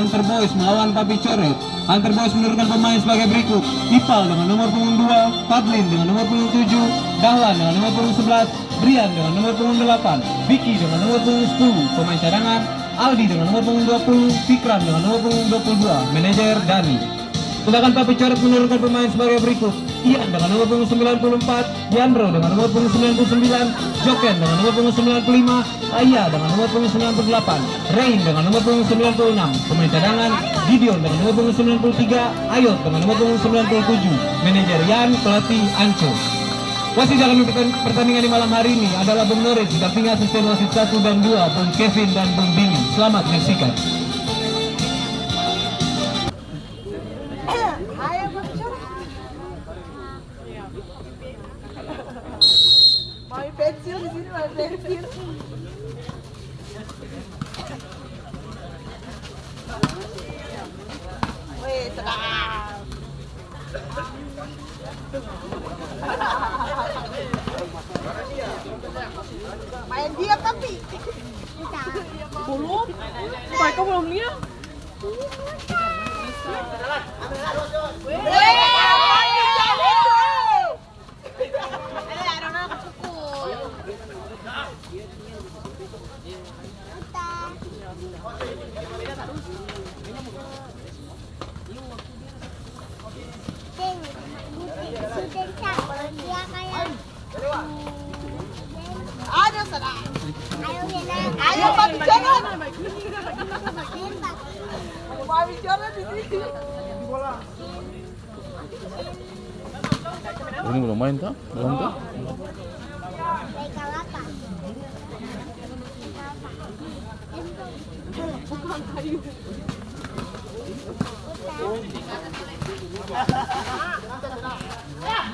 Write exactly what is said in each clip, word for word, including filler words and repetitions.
Hunter Boys melawan Papi Coret. Hunter Boys menurunkan pemain sebagai berikut: Ipal dengan nomor punggung dua, Fadlin dengan nomor punggung tujuh, Dahlan dengan nomor punggung sebelas, Brian dengan nomor punggung delapan, Vicky dengan nomor punggung sepuluh, pemain cadangan, Aldi dengan nomor punggung dua puluh, Fikran dengan nomor punggung dua puluh dua, manajer Dani. Sedangkan Papi Coret menurunkan pemain sebagai berikut: Ian dengan nomor punggung sembilan puluh empat, Yandro dengan nomor punggung sembilan puluh sembilan, Joken dengan nomor punggung sembilan puluh lima, Aya dengan nomor punggung sembilan puluh delapan, Rein dengan nomor punggung sembilan puluh enam, pemain cadangan, Gideon dengan nomor punggung sembilan puluh tiga, Ayot dengan nomor punggung sembilan puluh tujuh, manajer Yan, pelatih Anco. Wasit dalam pertan-, pertandingan di malam hari ini adalah Bung Noris, didampingi asisten wasit satu dan dua, Bung Kevin dan Bung Billy. Selamat menyaksikan. Mami pensil di sini, mami pensil. Weh, sedap. Main dia tapi. Belum. Mereka belum lihat. Ayo, Papi, jalan. Papi, jalan di sini. Ini belum main, toh? Belum, toh?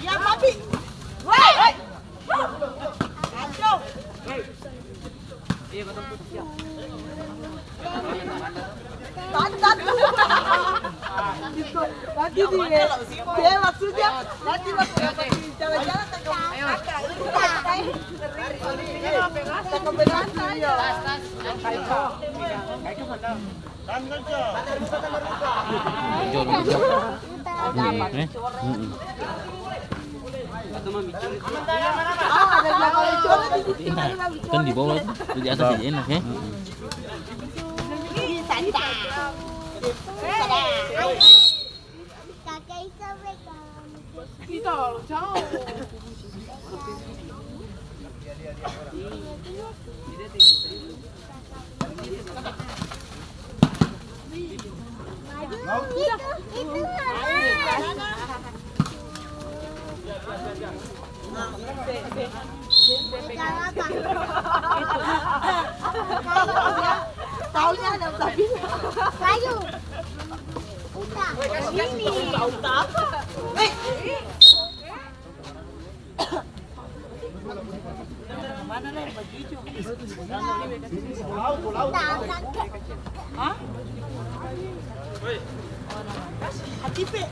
Iya, Papi. Woi! Kacau. Tadi, tadi. Nanti di, dia maksudnya, nanti waktu dapat di jalan-jalan, tak kau, tak kau berani, iya. Jol, jol. Hmm, eh. Hmm. Kan di bawah tuh, di atas jadi enak, ya. Ih, talalu jauh. Itu, itu, Mama. Taunya ada Sabina. Kayu. Uta. Ini. Uta, uta apa? Eh. Mana lai baju hijau? Hah? Hatipe.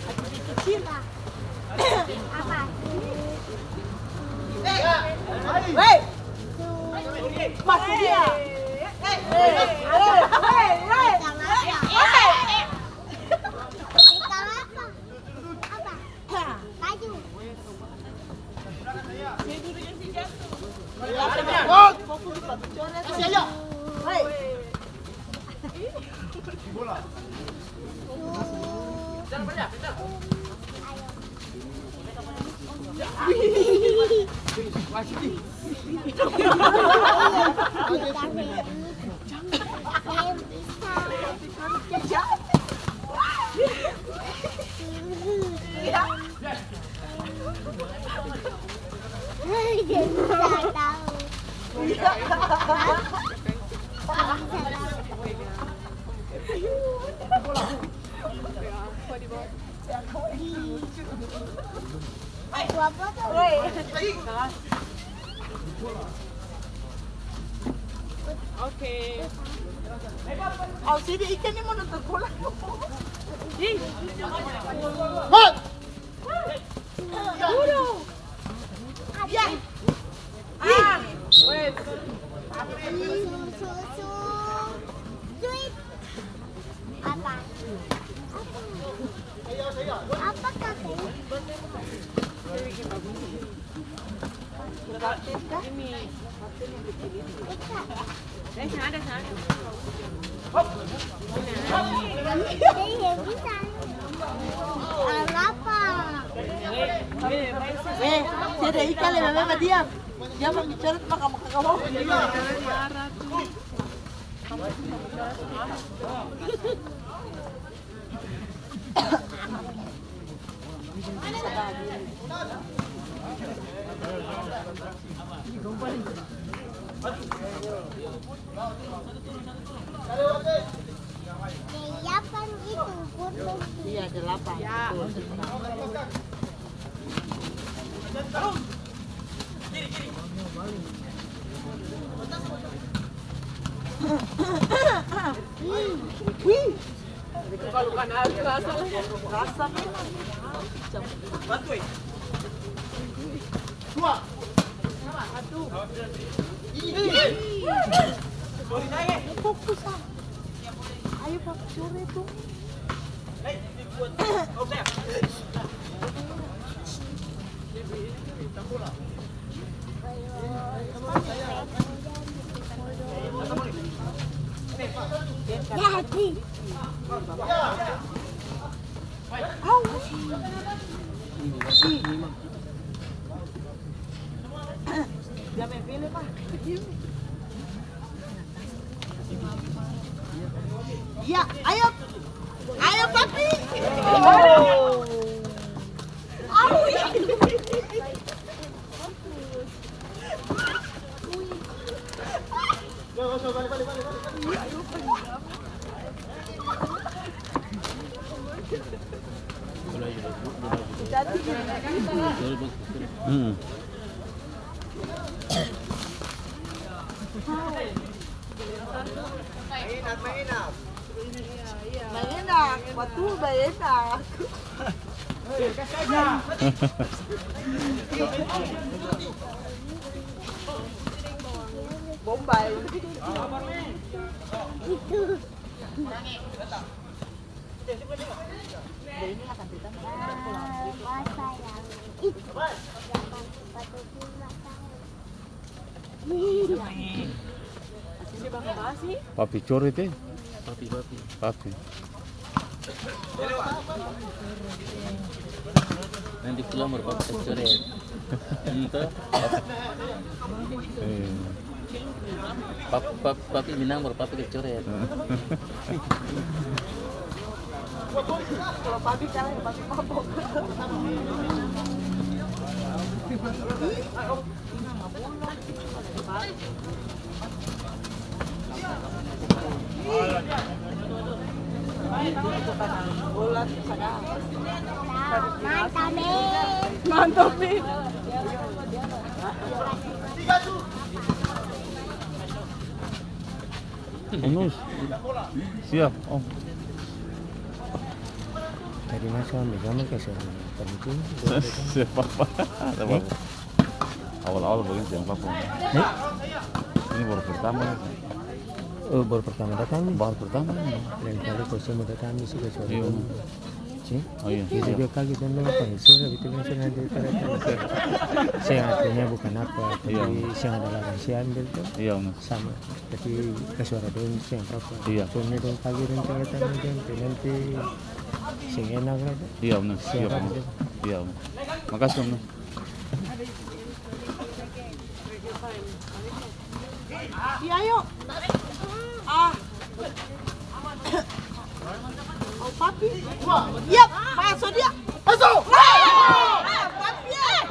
Hatipe kecil. Apa? Hei! Masuk dia. Hei, hei, hei, hei. Apa? Baju. Oke. Au, sini ikan ni mau nonton bola. Ih. Dulu. Ya. Ah, wes. Susu, susu. Sweet. Eh, tiada ikan lebe-lebe diam. Dia mau bicara cuma kamu kagak mau. Delapan itu, Bun. Iya, delapan. Ya. Betul. Wih. Itu kalau kanal rasa lah. Rasa memang. Bantu, eh. Dua. Satu. Ih. Fokus, ah. Ayo, Pak, sore tuh. Iya, ayo. Ayo, Papi. Au. Hmm. Mainak, mainak. Mainak, batul mainak. Bombay. Itu. Ini akan kita. Ah, masa yang itu. Zaman empat puluh lima tahun. Papi coret, eh? Papi, papi. Papi. Nanti pulang baru papi coret. Entah. Iya. Pap-, pap-, papi minang baru papi coret. Kalau papi kalah, ya papi mabok. Mantap, men. Mantap, men. Onus. Siap, Om. Tadi masa ambil gambar kasih orang penting. Siap, Papa. Ada, Papa. Awal-awal begini, siang, Papa. Eh? Ini baru pertama, ya. Oh, baru pertama datang, nih? Baru pertama, ya. Lain kali kau semua datang, nih, sudah suara. Iya. Sih? Oh, iya. Jadi, iya, dia kaget dan bilang, "Apa ya? Saya lebih tinggi, saya nanti pada tahu." Saya artinya bukan apa, tapi, iya, saya ada barang saya ambil tuh. Iya, Om. Sama. Tapi kasuara dong seng apa-apa. Iya. Soalnya dong pagi dong tinggal tanya dong, nanti seng enak lah. Iya, benar. Siap, Om. Iya, Om. Makasih, Om. Iya, ayo. Ah. Oh, papi. Iya, masuk dia. Masuk. Ah, papi, eh.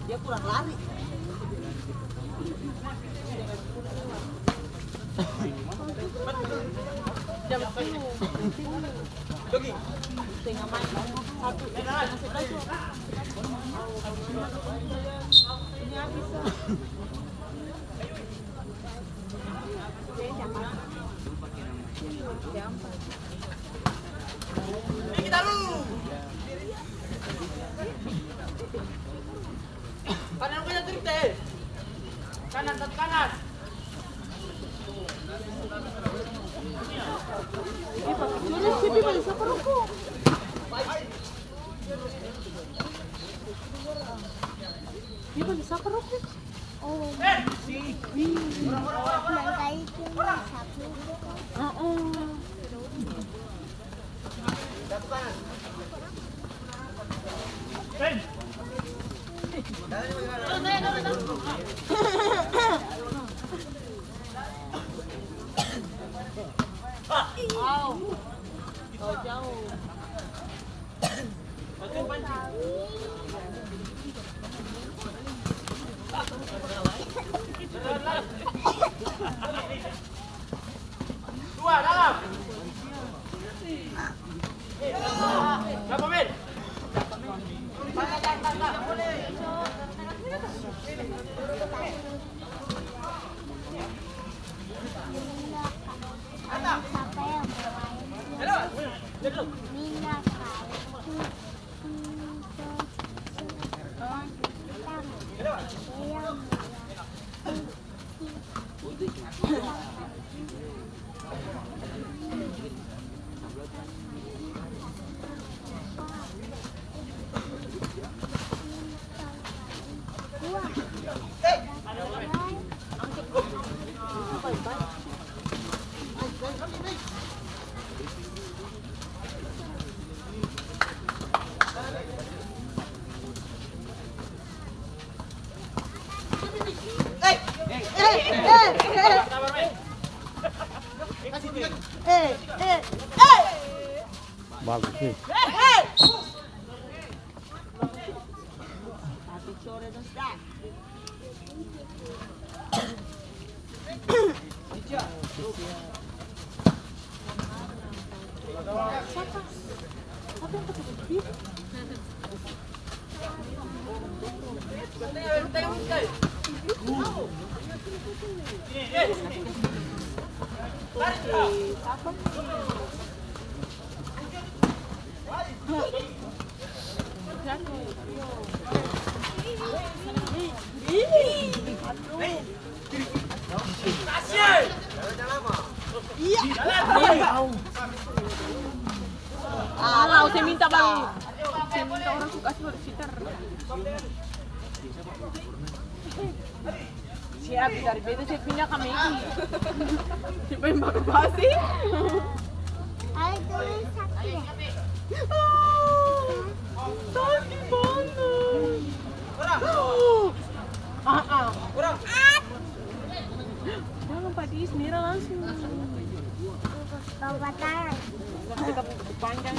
Dia kurang lari. Jam sepuluh. Setengah main. Satu, setengah sebelas. Kanan punya trip, eh. Kanan, satu kanan. Dia bali sapa rokok? Oh. Ih. Nang kaya itu, sapu. Heeh. Wow. Jauh-jauh. Bagus nih. Alah, ose minta bali. Ose minta orang su kasi baru sitar. Siap, dari beta saya pindah ka Megi. Siapa yang bakal basi? Ayo, tulis satu ya. Ah, sakit banget. Ah, ah. Jangan, Pak Dis, Nira langsung. Bawa tangan. Kita buku panjang.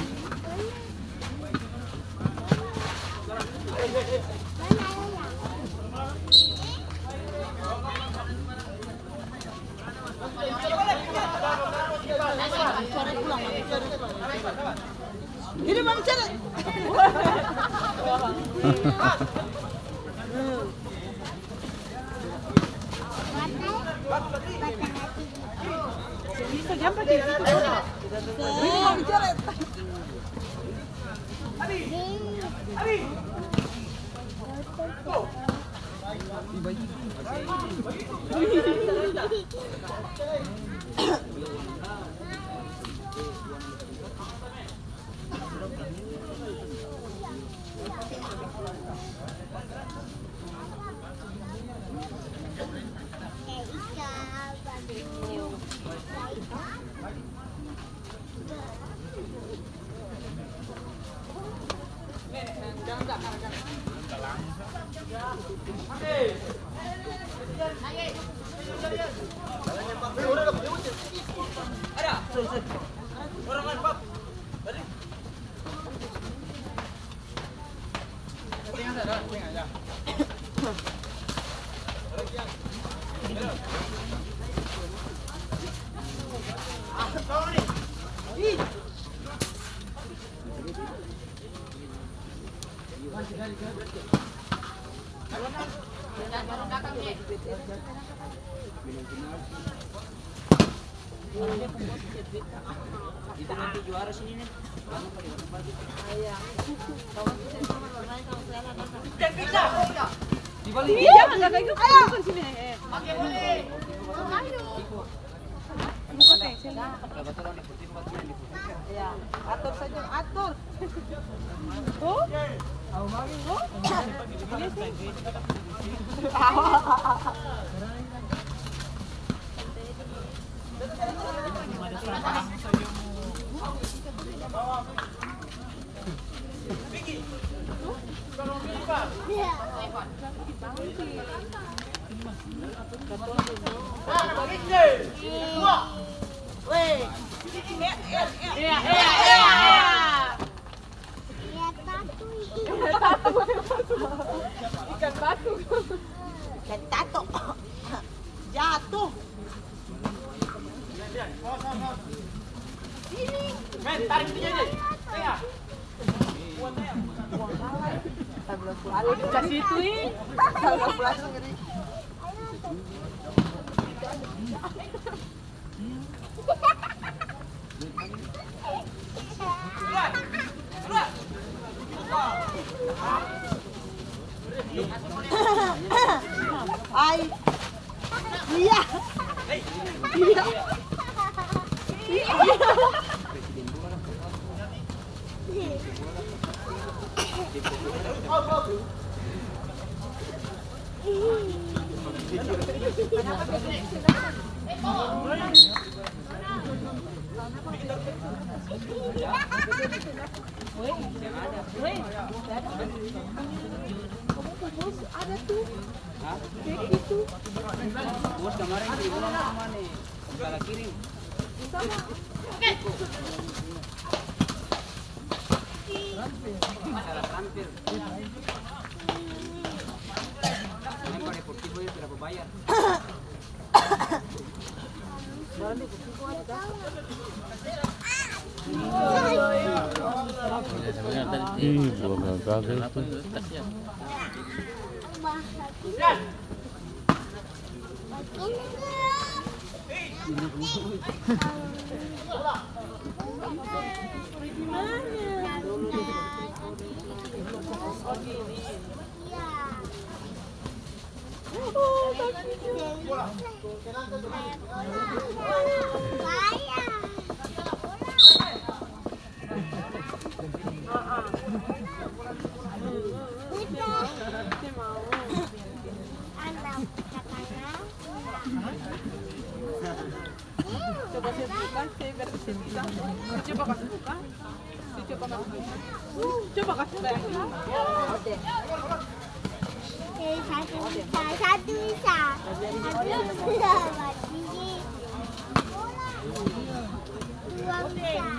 Kita nanti juara sini nih. Iya, nggak kayak gitu, bukan sini, eh. Iya, atur saja, atur. Tuh. Tuh. Ikan batu. Ikan tato. Jatuh. Men, tarik dia deh. Tengah. Kasih itu, ih. Ai. Iya. Iya. Iya. Hah? Bos kemarin di rumah mana nih? Salah kirim. Salah transfer. Main pada Deportivo ya, tidak bayar. Ih, gua gagal itu. Coba saya buka, saya biar bisa bilang. Coba kasih buka. Coba kasih buka. Coba kasih buka. Oke. Satu bisa, satu bisa. Satu bisa, Pak. Ini dua bisa.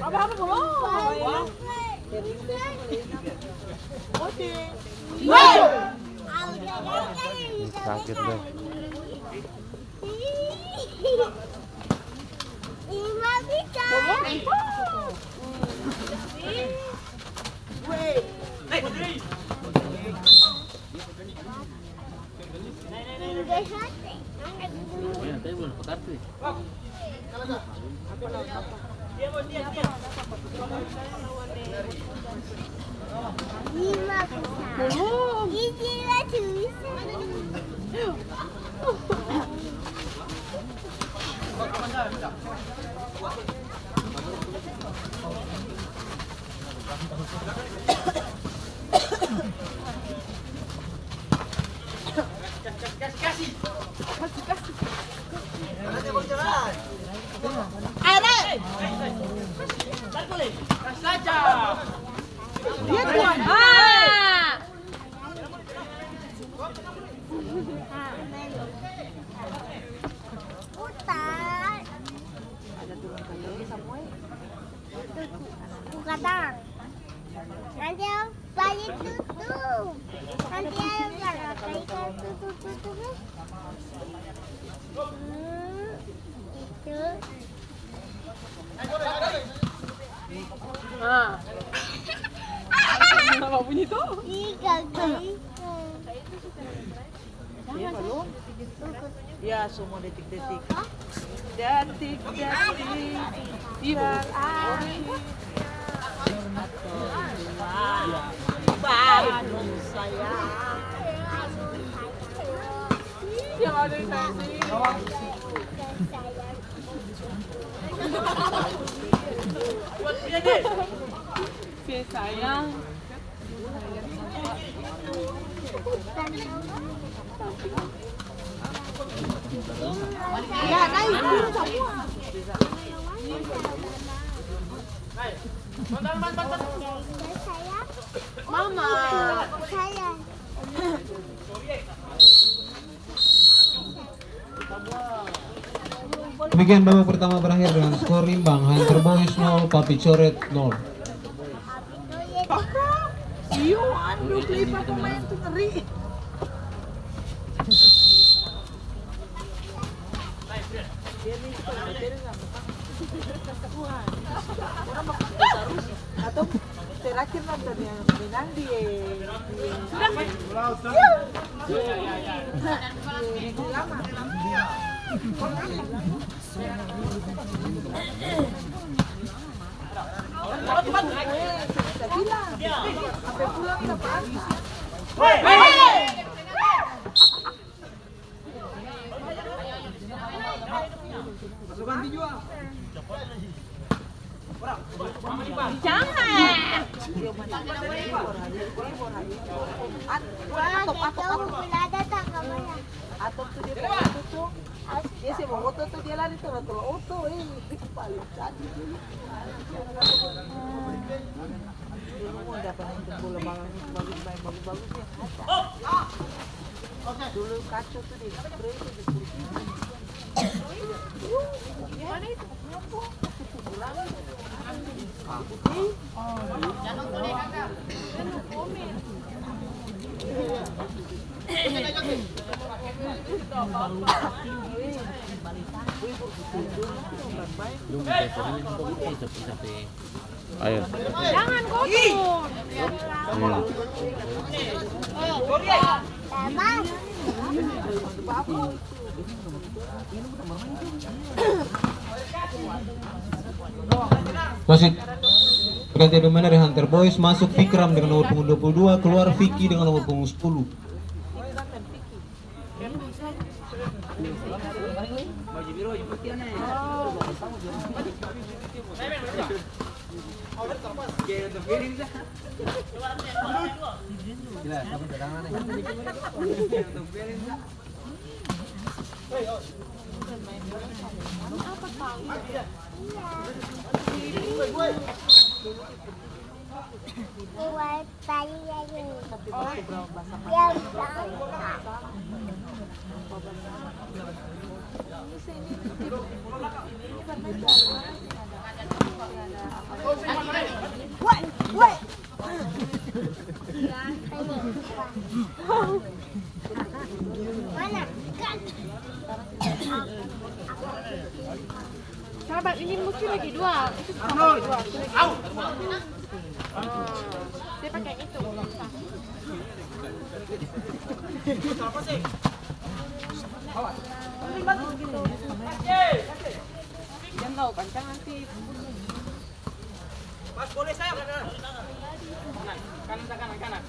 Apa, apa, apa? Sakit deh. Ima bisa. Buka tangan. Balik tutup. Nanti ada bilang apa itu tutup, tutup, eh? Hmm, itu. Ah. Apa bunyi tuh? Ih, gak bisa. Ya, semua detik-detik. Detik-detik terakhir. Baru sayang. Yang ada di sini. Si sayang. Mama. Demikian babak pertama berakhir dengan skor imbang, Hunter Boys nol, Papi Coret nol. Iyo, anu, Clipper pemain tuh ngeri. Dia nih, suka beberes sama. Wah, orang bakal terus. Atau terakhir nonton yang menang di, di, sudah. Di, di, di lama. Sampe pulang, sampe habis. Jangan. Atop, atop, atop. Atop tuh dia bawa oto tuh. Dia seng bawa oto tuh, dia lari tengah-tengah oto, eh. Paling cantik ini. Dulu mau dapat nonton bola bagus, bagus, bagus, bagus, ya. Dulu kacau tuh di Deportivo. Mana itu? Ayo. Jangan kotor. Hmm. Wasit, pergantian pemain dari Hunter Boys, masuk Fikram dengan nomor punggung dua puluh dua, keluar Vicky dengan nomor punggung sepuluh. Sabar, ini musti lagi dua. Itu sama lagi dua. Itu lagi dua. Ah, dia pakai itu. Jangan tahu kencang nanti. Pas boleh, sayang. Kanan, kanan, kanan, kanan.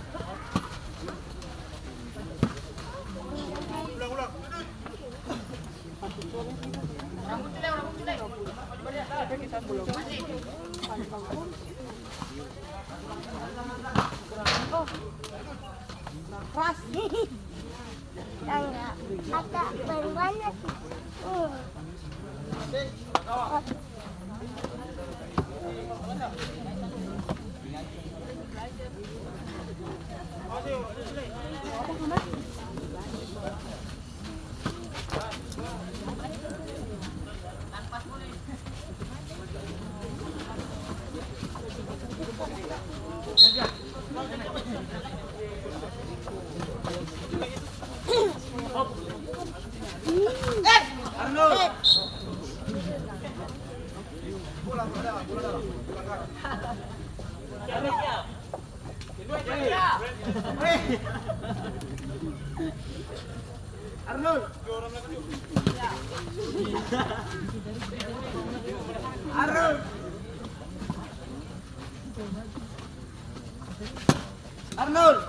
Ulang, ulang. Keras. Tangga. Kata banyak. Hmm. Arnold. Arnold. Arnold.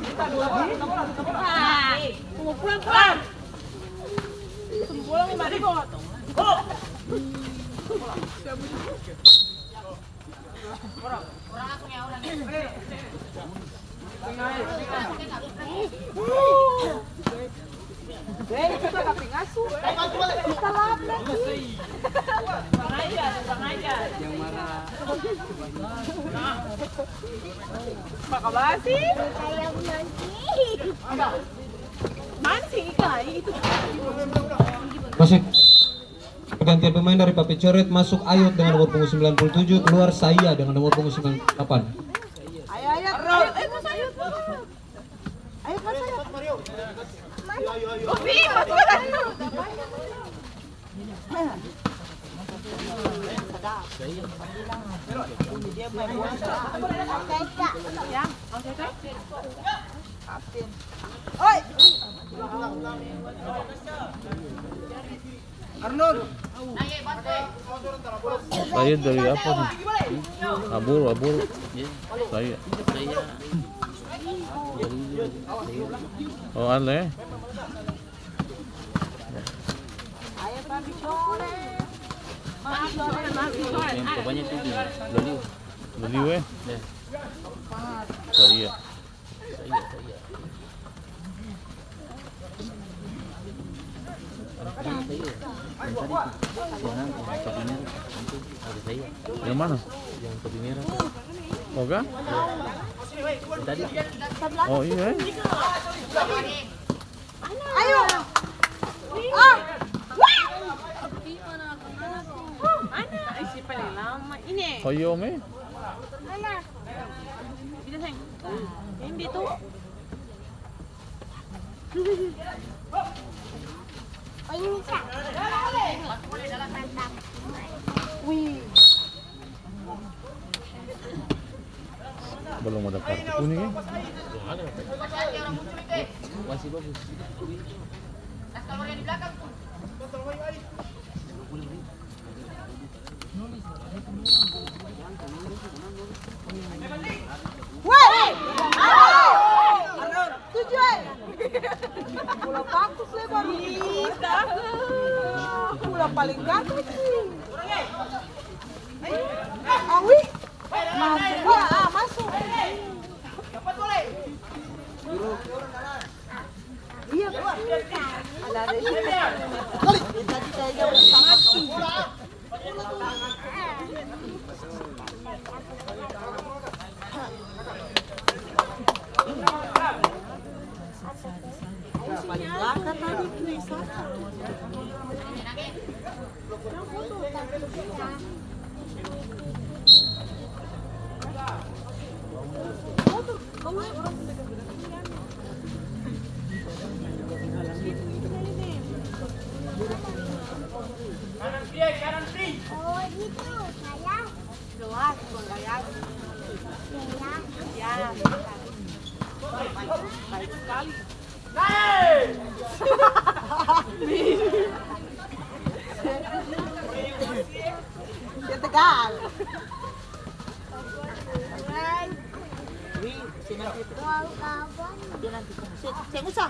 Ah, pulang, pulang. Pulang, pulang. Wasit. Pergantian pemain dari Pape Coret, masuk Ayot dengan nomor punggung sembilan puluh tujuh, keluar Saya dengan nomor punggung sembilan puluh delapan. Ayo, Ayot. Ayot, Ayot, masuk, Ayot, masuk. Ayot, masuk, Ayot. Ayo, ayo, ayo. Opi, masuk, Ayot. Dia main bola. Ya, oke, Kak. Kapten. Oi. Arnold. Saya dari apa nih? Abur, abur. Saya. Oh, aneh. Yang pokoknya itu di Loliu. Loliu, eh? Ya. Saya. Yang mana? Yang topi merah. Oga? Tadi. Oh, iya, eh? Ayo. Ah. Ana, isi paling lama ini. Koyo me. Ana. Bisa, sayang. Ini dia tuh. Oh, ini bisa. Wih. Belum ada kartu kuning, eh. Masih bagus. Weh! Tuju, eh. Bola bagus lebar. Ih, astaga. Bola paling bagus sih. Awi. Masuk, iya, ah, masuk. Iya, ada, ada. Tadi saya jauh mati. Kanan, free, kanan, free. Oh, gitu, saya. Jelas, Bunda, ya. Jelas. Ya, baik sekali. Naik! Dia tegal. Wih, sini kita. Dia nanti. Sini, sini, usah.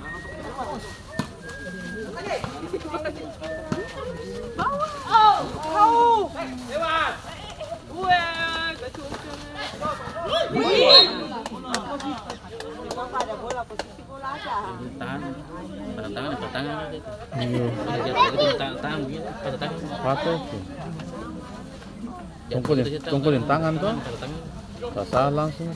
Tahan, tahan, tahan, tahan. Iya. Tahan, tahan, begitu, tahan, tahan, begitu, tahan, tahan. Patut tuh. Tungkul, tungkul deng tangan to. Sasa langsung.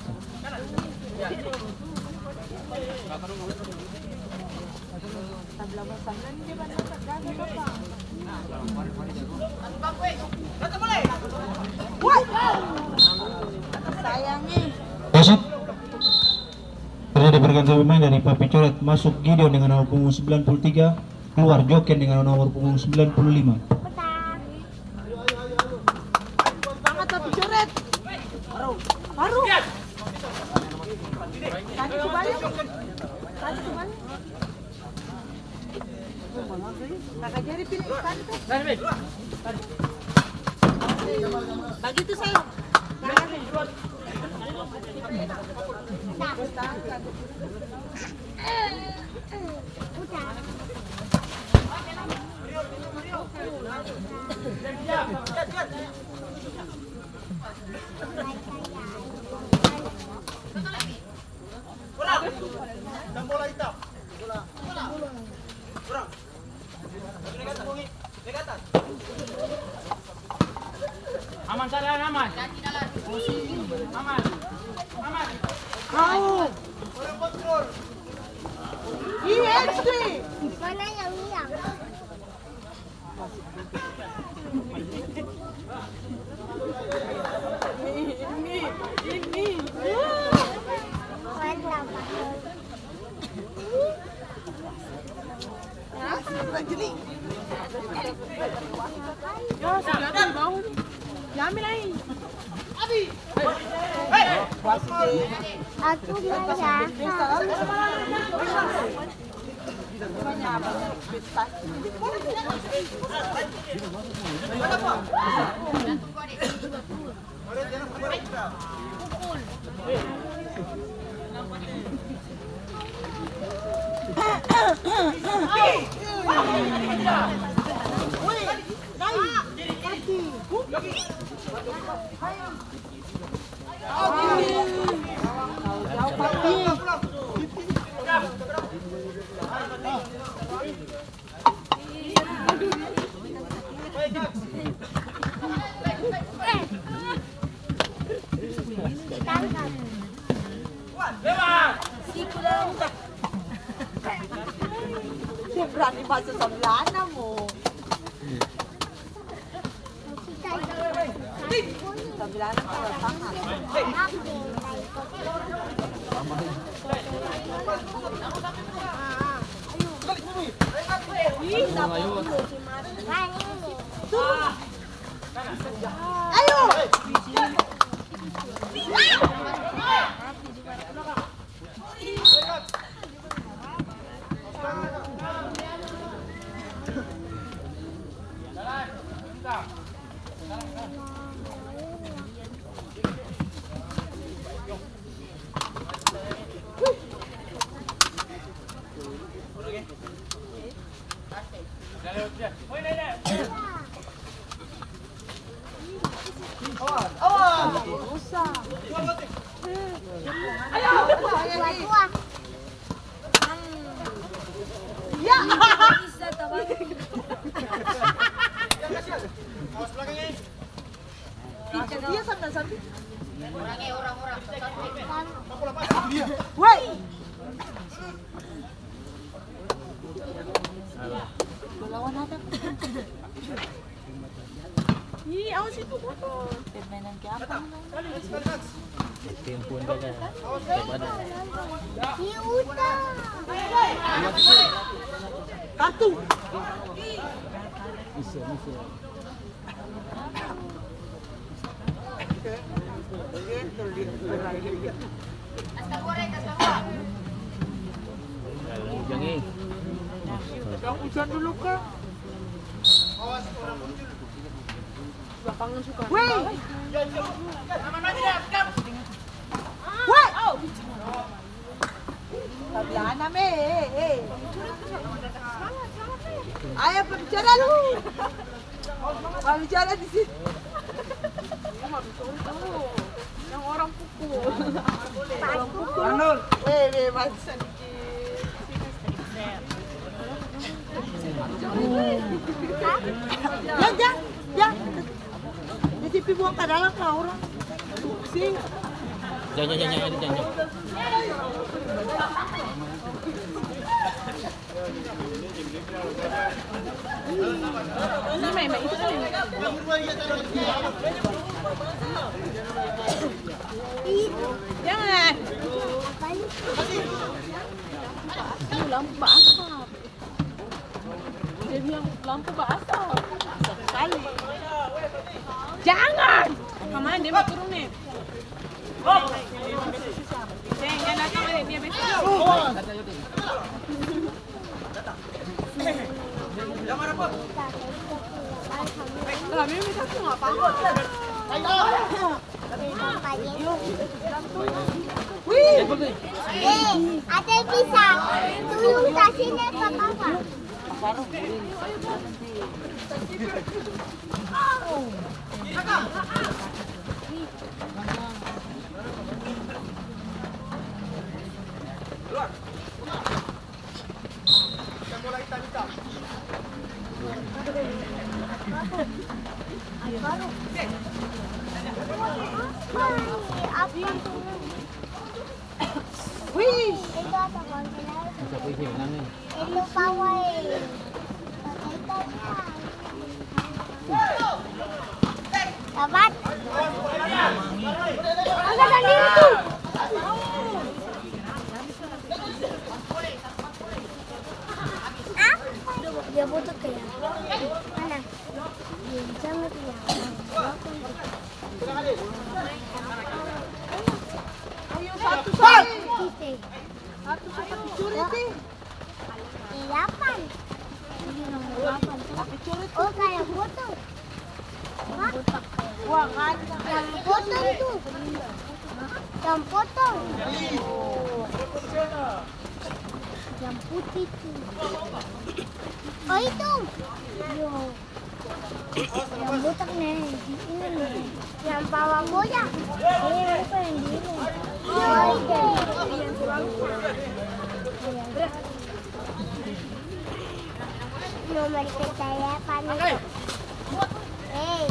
Wasit. Terjadi pergantian pemain dari Papi Coret, masuk Gideon dengan nomor punggung sembilan puluh tiga, keluar Joken dengan nomor punggung sembilan puluh lima. Semangat, Papi Coret. Baru. Baru. Tadi Bagitu, sayang. Aman, sadar, aman. Aman. Aman. Kau. Iya, S D. Mana yang hilang? Ini, ini, ini. Ya, sudah tuh bau. Ya, ambil aja. Aku mau ya. Dia berani masuk sebelah ana mo. Dia sambil, sambil. Woi. Lawan apa? Ih, awas itu kotor. Permainan ke apa? Timpun saja. Coba dong. Ih, udah. Kartu. Bisa, bisa. Hujan, eh. Yang hujan dulu, Kak. Belakangan suka. Weh. Weh. Sablana me, eh, eh. Ayo, pembicara lu. Pembicara di sini. Yang orang pukul. Orang pukul. Weh, weh, masih sedikit. Ya, ya, ya. Jadi pi buang ka dalam lah orang. Pusing. Jang, jang, jang, jang, jang, jang. Ini main, main itu kan. Jangan. Ini lampu basah. Dia bilang lampu basah. Sekali. Jangan. Kemana dia mau turun nih? Seng, jang datang, dia besok. Lah, Mimi, satu nggak apa-apa. Eh, ada bisa. Tuyul kasih nih ke papa. Wih. Itu apa kontainer? Itu pawai. Dapat. Angkat sandiri tuh. Apa? Dia butuh ke yang mana? Dia sangat yang Ayo, satu, satu. Satu, satu, curi, Ti. Delapan. Delapan. Tapi curi, Ti. Oh, kayak foto. Hah? Wah, ngaca. Yang potong tuh. Yang potong. Yang putih tuh. Oh, itu. Yo. Yang botak nih, ini nih. Yang bawa bola. Eh, bukan yang di ini. Iya, itu. Nomor percaya apa nih? Hei.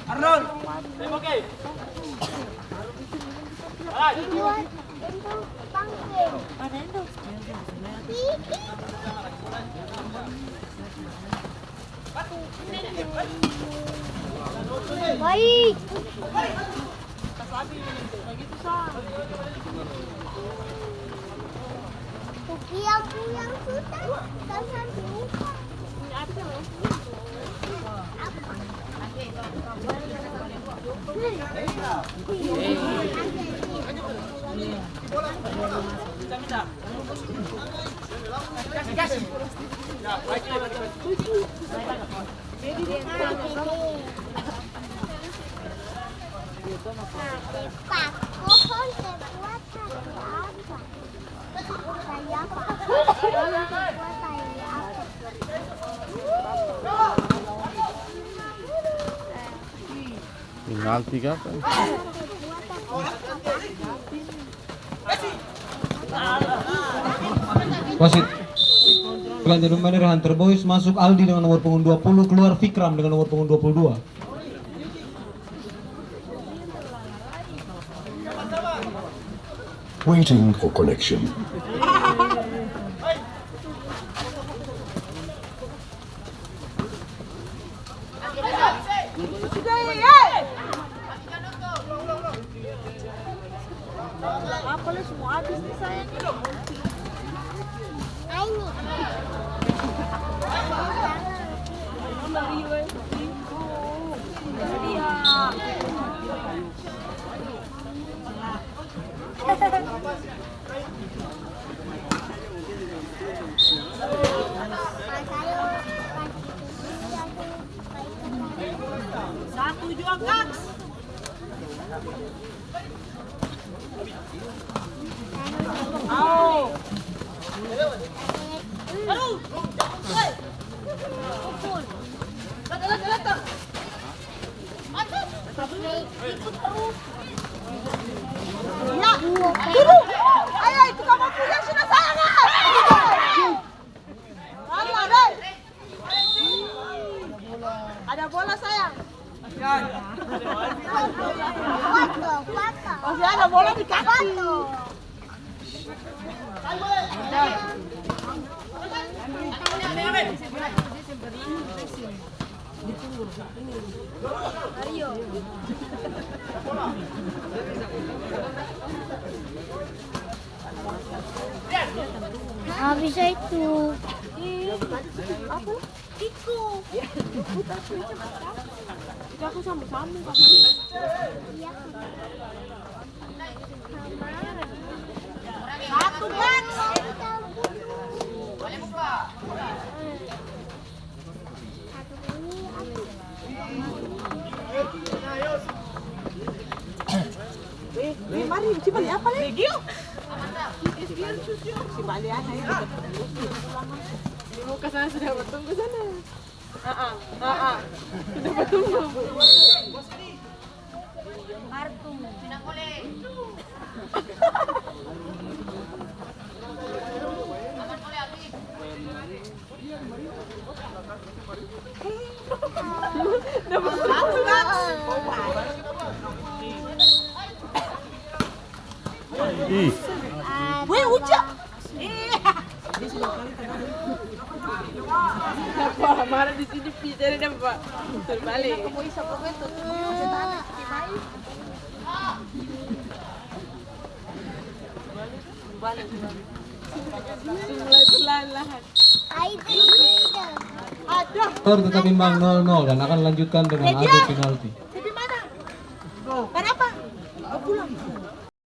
Arnold, oke. Baik. Pulang, pulang sudah, jangan lupa. Pak, pohon terbuat dari apa? Penalti kah? Wasit. Ganti pemain dari Hunter Boys, masuk Aldi dengan nomor punggung dua puluh, keluar Fikram dengan nomor punggung dua puluh dua. Waiting for connection. Satu jua, Kaks. Au. Aduh. Hei. Pukul. Datang, datang, datang. Aduh. Ikut terus. Ya. Aduh. Ayo, itu kamu punya sudah saya, kan? Masih ada bola di kaki. Ah, bisa itu. Iko. Itu aku sama-sama. Iya. Satu, Bang. Eh, eh, mari, coba lihat apa, Le? Video. Si Bali ada ya. Di muka sana sudah bertunggu sana. Ah, ah, ah, ah. Sudah bertunggu. Kartu. Ih. Weh, Uca. Apa? Marah di sini, Pi. Jadi dia apa? Terbalik. Mulai perlahan-lahan. Skor tetap imbang nol nol dan akan lanjutkan dengan adu penalti.